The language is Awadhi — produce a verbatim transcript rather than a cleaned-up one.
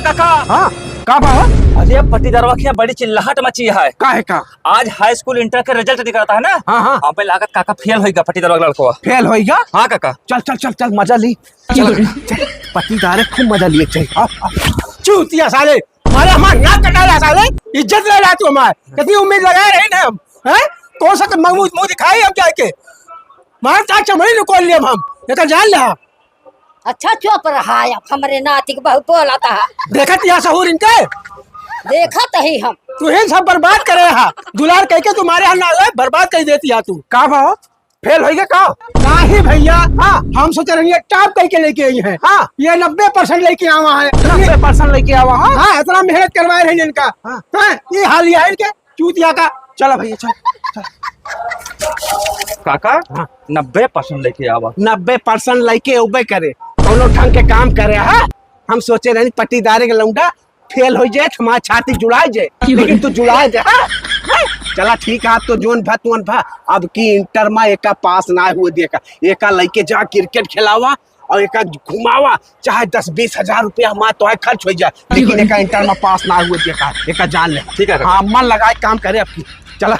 काका। हाँ, का बा हो? अरे, पट्टीदारवा के यहाँ बड़ी चिल्लाहट मची है। का है का? आज हाई स्कूल इंटर के रिजल्ट निकलता है ना? हाँ, हाँ। हमें लागत काका फेल होइगा पट्टीदारवा के लड़कवा। फेल होइगा? हाँ काका। चल, चल, चल, चल, मजा ली। चल। चल, पट्टीदार है, खूब मजा लिए, चल। हाँ, हाँ। चूतिया साले, मारे हमार नाक कटाला साले, इज्जत ले ला तू हमार। कितनी उम्मीद लगाए रहे ना हम, हैं? कौन सा मुंह, मुंह दिखाई हम जाके? मार ता चमड़ी निकाल लिया हम, एकर जान ले। अच्छा चुप रहा, अब हमरे नाती के बहुत बोलत है। देखत या सहूर इनके? देखत ही हम। तू ही सब बर्बाद करे हा। दुलार कह के तुम्हारे हाल ना आवे, बर्बाद कर देती है तू। का भाव? फेल होइगा का? नाही भैया, हाँ। हम सोचे रहिए टॉप कह के लेके आई है। हाँ। ये नब्बे परसेंट लेके आवा है। नब्बे परसेंट लेके आवा, हाँ। हाँ, इतना मेहनत करवाए रहे इनका। हाँ। हाँ, ये हाल ये है इनके। चूतिया का। चला भैया, चल, चल। काका, हाँ। नब्बे परसेंट लेके आवा। नब्बे परसेंट लेके उबे करे, कौनो ढंग के काम करे, हाँ? हम सोचे रहनी पट्टीदारे के लौंडा फेल हो जाए, हमार छाती जुड़ाए जाए, लेकिन तू जुड़ाए जाए, हाँ? हाँ? चला ठीक है, अब तो जोन भा, तोन भा, अब की इंटर में एका पास ना हुए देखा, एका लेके जा क्रिकेट खिलावा, और एका घुमावा, चाहे दस बीस हजार रुपया हमार तोहे खर्च हो जाए, लेकिन एका इंटर में पास ना हुए देखा, एका जान ले। ठीक है। हाँ, मन लगाए काम करे अब की। चला।